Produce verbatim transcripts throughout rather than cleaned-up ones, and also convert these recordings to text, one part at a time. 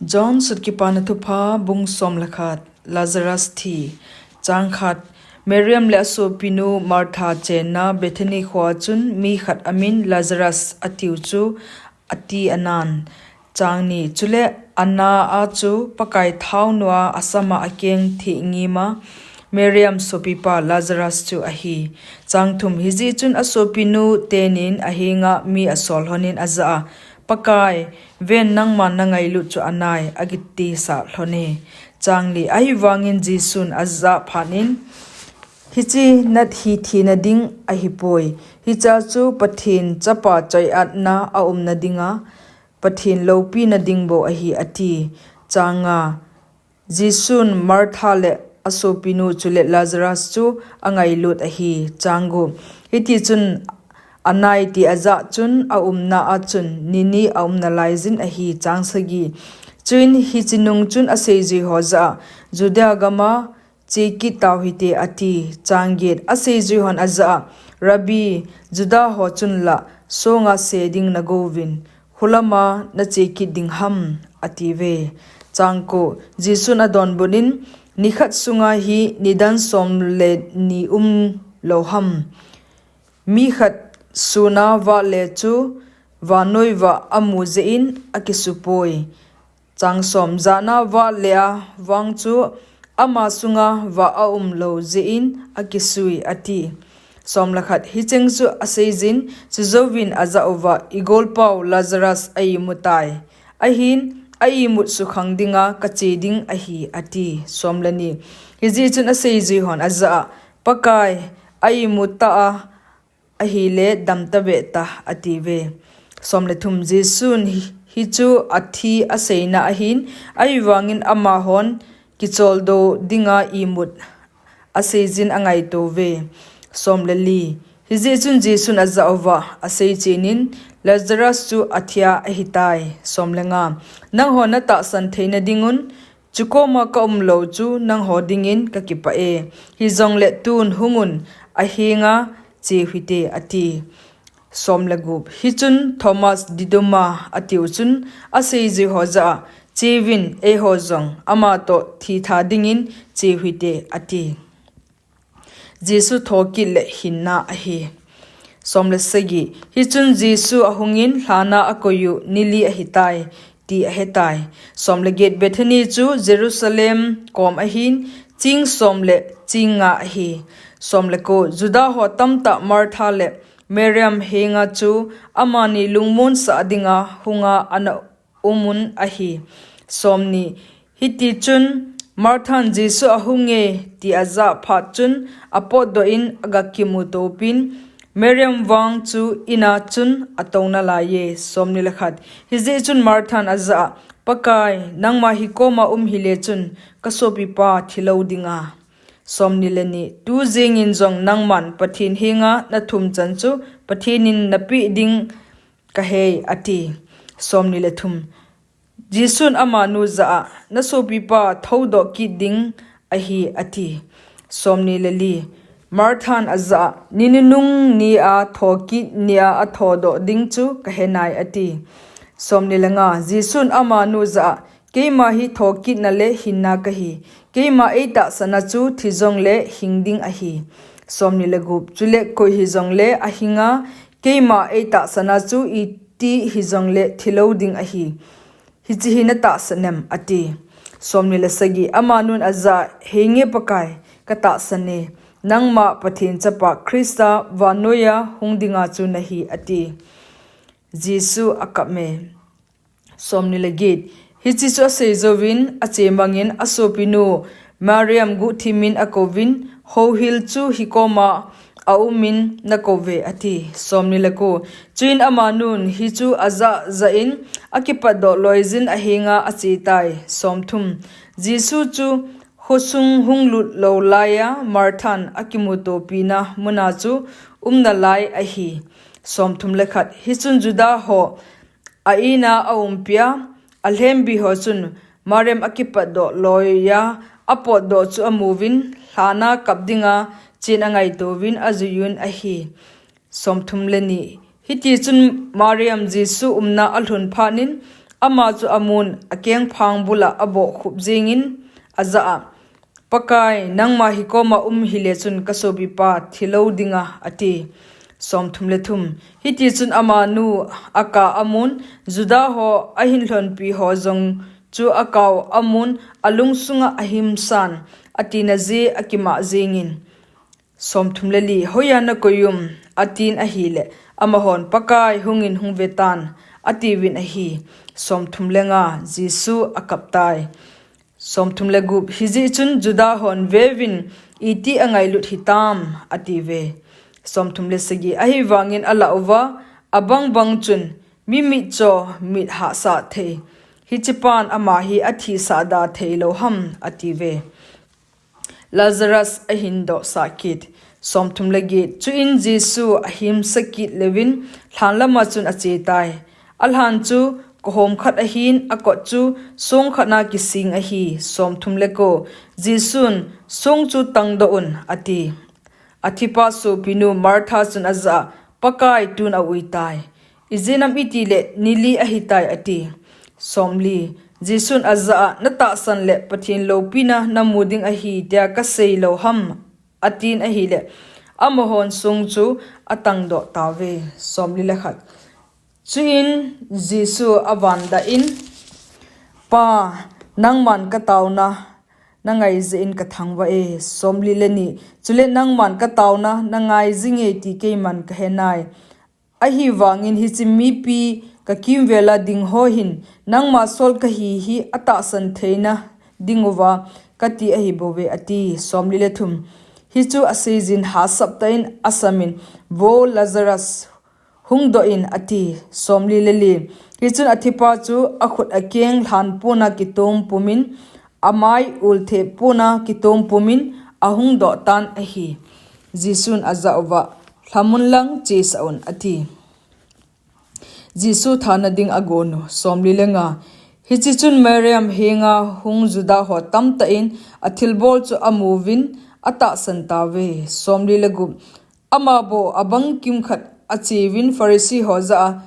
John sut Kipana Thupha bung som le khat. Lazarus thi. Chang khat. Mariam le asopinu Martha chenna Bethany khoa chun mi khat amin Lazarus atiu chu ati anan. Chang ni. Chule ana a chu Pakai thaunua asama akeng thih ngima Mariam sopipa Lazarus chu ahi. Chang thum. Hijeh chun asopinu tenin ahenga mi asol lhonin ajah a, Pakai, ven nangman nangailut chu anai, akitisah lhone. Chang li. Ahivangin Jesun ajah phatnin, hiche nat hi thina ding ahipoi. Hicha chu Pathen chapa choi-atna aumna dinga, Pathen loupina ding bou ahi, ati. Chang nga. Jesun Martha le asopinu chule Lazarus chu angailut ahi. Chang gup. Hitichun anai ti ajah chun aumna a chun ni ni aum nalaiyin ahi. Chang sagi. Chuin hiche nung chun aseijui ho jah a, Judea gama chekit tauhite ati. Chang get. Aseijui hon ajah a, Rabbi, Juda ho chun la songa se ding nagouvin, hulama nachekit ding ham, atiuve. Chang ko. Jesun adonbut in, nikhat sunga hi nidan som le ni um lou ham? Mi khat suna vahle chu vannoi vah amu jeh in akisupoi. Chang som. Jana vahle a vang chu ama sunga vah aum lou jeh in akisui, ati. Som le khat. Hicheng chu aseiyin, chujouvin ajah uva, igolpau Lazarus aimutai. Ahin, aimut sukhang dinga kache ding ahi, ati. Som le ni. Hijeh chun aseijui hon ajah a, Pakai, aimut ta a, ahile damta veh ta, atiuve. Som le thum. Jesun hi, hichu athi aseina ahin, ahivangin amahon kicholdo dinga imut aseiyin angaito uve. Som le li. Hijeh chun Jesun ajah uva, aseichenin, Lazarus chu athia ahitai. Som le nga. Nanghon natahsan theina dingun, chukoma kaum lou chu nangho dingin kakipah e. Hijongle tun hungun ahenga cheu hite, ati. Som le gup. Hichun Thomas Didyma atiu chun aseijui ho jah a, cheuvin, eiho jong amatoh thitha dingin cheu hite, ati. Jesu thokit le hinna ahi. Som le sagi. Hichun Jesu ahungin lhana akoiyu ni li ahitai, ti ahetai. Som le get. Bethany chu Jerusalem kom ahin, ching som le ching nga ahi. Som le ko. Juda ho tamtah Martha le Mariam henga chu amani lungmonsah dinga hunga ana umun ahi. Som ni. Hitichun Marthan Jesu ahunge ti ajah phat chun apotdoh in agakimuto pin, Mariam vang chu ina chun atou nalaiye. Som ni le khat. Hijeh chun Marthan ajah a, Pakai, nangma hikoma um hile chun kasopipa thilou dinga. Som ni le ni. Tujingin jong nangman Pathen henga nathum chan chu Pathen in napeh ding kahei, ati. Som ni le thum. Jesun amanu jah a, nasopipa thoudoh kit ding ahi, ati. Som ni le li. Marthan ajah a, ni nunung nia thokit nia athodoh ding chu kahenai, ati. Som ni le nga. Jesun amanu jah a, keima hi thokitna le hinna kahi. Keima eitahsana chu thi jongle hing ding ahi. Som ni le gup. Chule koi hijongle ahinga, keima eitahsana chu iti hijongle thilou ding ahi. Hiche hi natahsan em, ati. Som ni le sagi. Amanun ajah a, henge Pakai, katahsan e. Nangma Pathen chapa Christa vannoiya hung dinga chu nahi, ati. Jesu akap e. Som ni le get. Hiche chu asei jouvin, achemangin asopinu Mariam guhthimin akouvin, houhil chu hikoma aumin nakouve, ati. Som ni le ko. Chuin amanun hichu ajah jah in akipatdoh loiyin ahenga achetai. Som thum. Jesu chu khosung hunglut lou laiya Marthan akimutopina muna chu umnalai ahi. Som thum le khat. Hichun Juda ho a-ina aumpia alhembi ho chun Mariam akipatdoh loiya apotdoh chu amuvin, lhana kap dinga chen angaitouvin ajuiyun ahi. Som thum le ni. Hitichun Mariam Jesu umna alhun phatnin Ama chu amun, akengphang bula abohkhup jingin, ajah a, Pakai, nangma hikoma um hile chun kasopipa thilou dinga, ati. Somthum le thum. Hiti chun amanu aka amun, Juda ho ahin lhonpi ho jong chu akao amun, alungsunga ahimsan, atina jeh akimah jingin. Somthum le li. Hoiya nakoi um, atin ahile, amahon, Pakai, hungin hung vetan, atiuvin ahi. Somthum le nga. Jesu akaptai. Somthum le gup. Hijeh chun Juda hon, Veuvin, iti angailut hitam, atiuve. Somthum le sagi. Ahivangin alah uva, abang bang chun, Mi mitcho, mit hahsat thei, hichepan ama hi athisah da theilou ham, atiuve. Lazarus ahin dohsah kit. Somthum le get. Chuin Jesu ahimsa kit leuvin, lhan lama chun achetai. Alhan chu kohom khat ahin, akot chu song khatna kising ahi. Somthum le ko. Jesun, Song chu tangdoh un, ati. Athipa sopinu Martha chun ajah a, Pakai, tun auitai. Ijeh inem itile ni li ahitai, ati. Somli. Jesun ajah a, Natahsan le Pathen loupina namu ding ahi, tia kasei lou ham, atin ahile, amahon song chu atangdoh tauve. Somli le khat. Chuin Jesu avandah in, Pa, nangman kataona nangai jeh in kathangvah e. Somli le ni. Chule nangman kataona nangai jinge ti keiman kahenai. Ahivangin hiche mipi kakimvela ding ho hin, nangma sol kahi hi atahsan theina dinguva kati ahibouve, ati. Somli le thum. Hichu aseijin hahsap tah in asamin, Vo Lazarus, hungdoh in, ati. Somli le li. Hichun athipa chu akhut akeng lhan pona kitom pumin, amai ultheh pona kitom pumin, ahungdoh tan ahi. Jesun ajah uva, Lhamun lang chesah un, ati. Jesu thana ding agonu. Somli le nga. Hiche chun Mariam henga hung Juda ho tamtah in athilbol chu amuvin atahsan tauve. Somli le gup. Amabou abang kimkhat acheuvin Pharisee ho jah a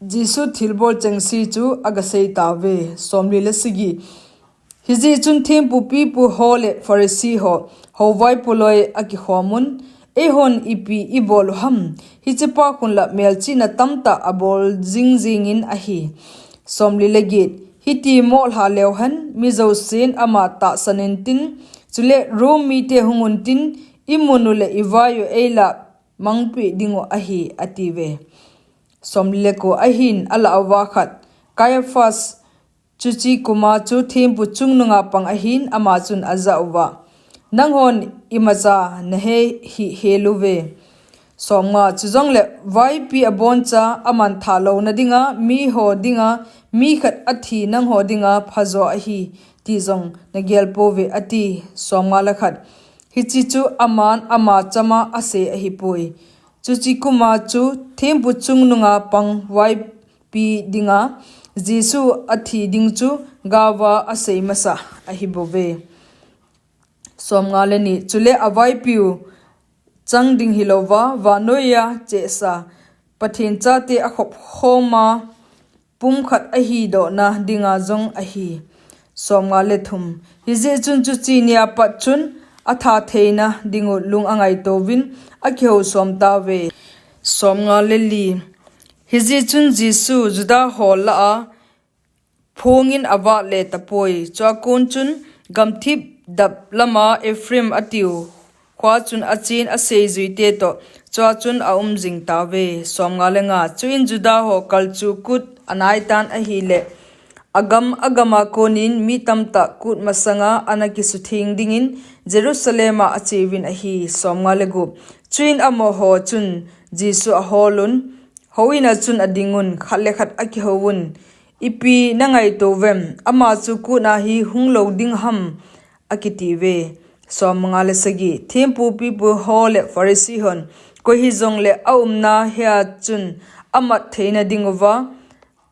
Jesu thilbol chengse chu agasei tauve. Somli le sagi. Hijeh chun thempu pipu ho le Pharisee ho, hovaipo loi akikhomun, Eihon ipi ibol uham? Hichepa khunla melchihna tamtah abol jingjingin ahi. Somli le get. Hiti moh lha leuhen, mijousen ama tahsan intin, chule Rom mite hung untin, imunu le ivaiu eila mangpeh dingu ahi, atiuve. Somli le ko. Ahin alah uva khat, Caiaphas, chuche kuma chu thempu chungnunga pang ahin, ama chun ajah uva, Nanghon imacha nahehih heluve. Somnga. Chujongle vaipi aboncha aman thah louna dinga, miho dinga, mi khat athi nangho dinga phajo ahi, ti jong nagelpouve, ati. Somnga le khat. Hiche chu aman ama chama asei ahipoi. Chuche kuma chu thempu chungnunga pang vaipi dinga, Jesu athi ding chu gaova asei masa ahibouve. Somnga le ni. Chule avaipiu chang ding hilouva, vannoiya chesa, Pathen chate akhopkhoma pumkhat ahidohna dinga jong ahi. Somnga le thum. Hijeh chun chuche nia pat chun atha theina dingu lung angaitouvin akihousom tauve. Somnga le li. Hijeh chun Jesu Juda ho lah a phongin avale tapoi. Chua kon chun gamthip dap lama Ephraim atiu khoa chun achen aseijuite toh chua chun aum jing tauve. Somnga le nga. Chuin Juda ho kalchu kut anaitan ahile, agam agama konin mi tamtah kut masanga ana kisutheng dingin Jerusalem a acheuvin ahi. Somnga le gup. Chuin amaho chun Jesu aholun, houin a chun adingun, khat le khat akihouvun, Ipi nangaitouvem? Ama chu kut a hi hung lou ding ham, akitiuve. Somnga le sagi. Thempu pipu ho le Pharisee hon, koi hijongle aumna hea chun amat theina dinguva,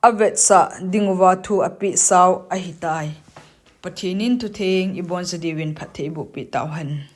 avetsah dinguva thu apeh sao ahitai. Pathen in thutheng iboncha diuvin phatthei eibohpeh tauhen.